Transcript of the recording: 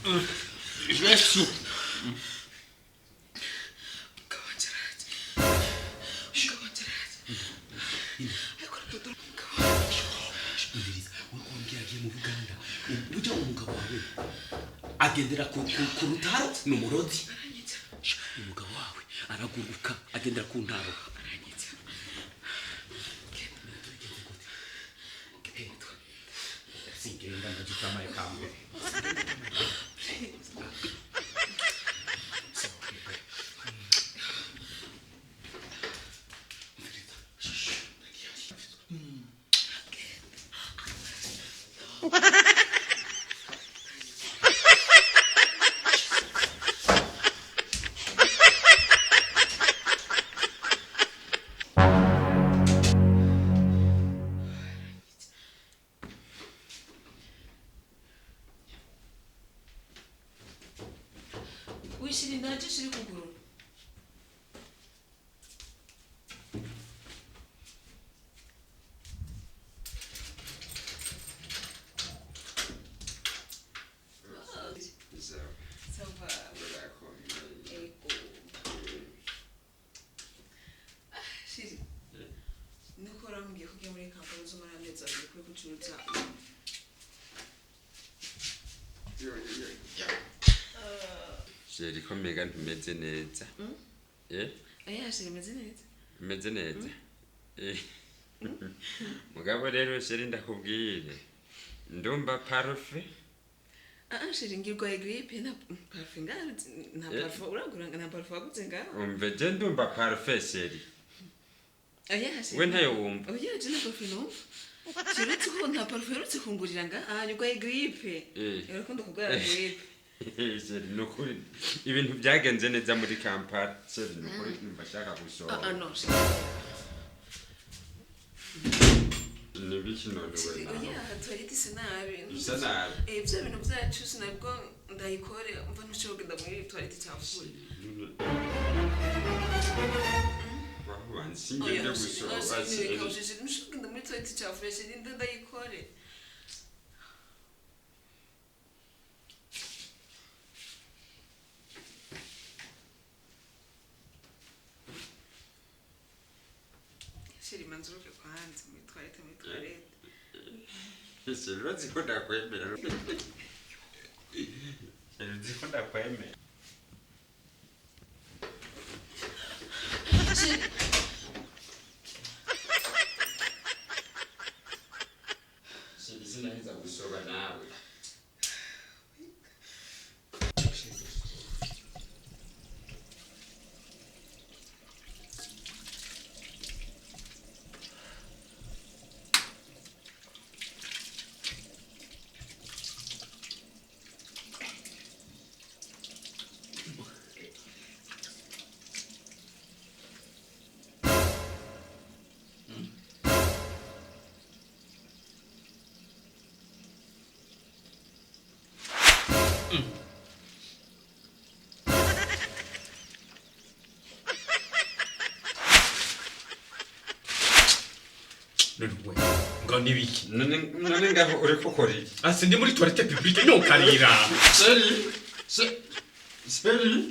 Yesu. Umviriza, uriko wambwira agiye mu Buganda, burya umugabo wawe agendera ku rutaro, ni umurozi. Umugabo wawe araguruka, agendera ku ntaro. Singenda, ndajitamaye kambere. Wishiri ndaje shiri kuguru. Ça va. Ego. Shiri. Nuko urambwiye ko ugiye muri kampani uzomara amezi 2 kuri gucuruza. Chéri, ko mbega ntumeze neza? Eh? Oya chéri, meze neza. Umeze neza. Eh. Mugabo rero chéri, ndakubwire, ndumva parfait. Ah chéri, ngirwaye grippe, nta parfait ngaho, nta parfait uragura, nta parfait waguze ngaho. Umve, je ndumva parfait, chéri. Oya chéri. We ntayo wumva? Oya, je nta parfait numva. Chéri, uretse ko nta parfait uherutse kungurira ngaha, ah urwaye grippe. Urakunda kurwara grippe. Chéri, nukuri ibintu byagenze neza muri Kampala, chéri, nukuri numva ashaka Ah ah gusohoka. Non chéri. Nibiki none we? Chéri, Nawe oya, toilette isa nabi. Isa nabi. Eh, bya bintu byacu sinabwo ndayikore, umva ntushobora kugenda muri toilette cyafuye. Wahubanza singende gusohoka, chéri. Ntushobora kugenda muri toilette cyafuye, chéri, ndayikore. Chéri, manza uruke kwanza muri toilette, muri toilette. Chéri, urazi ko ndakwemera. Chéri, uzi ko ndakwemera. Chéri. Chéri, sinaheza gusohoka nawe. None we ngo nibiki? None ngaho uriko ukora iki? Ah, sindi muri toilette publique, nyokarira. Chéri, chéri.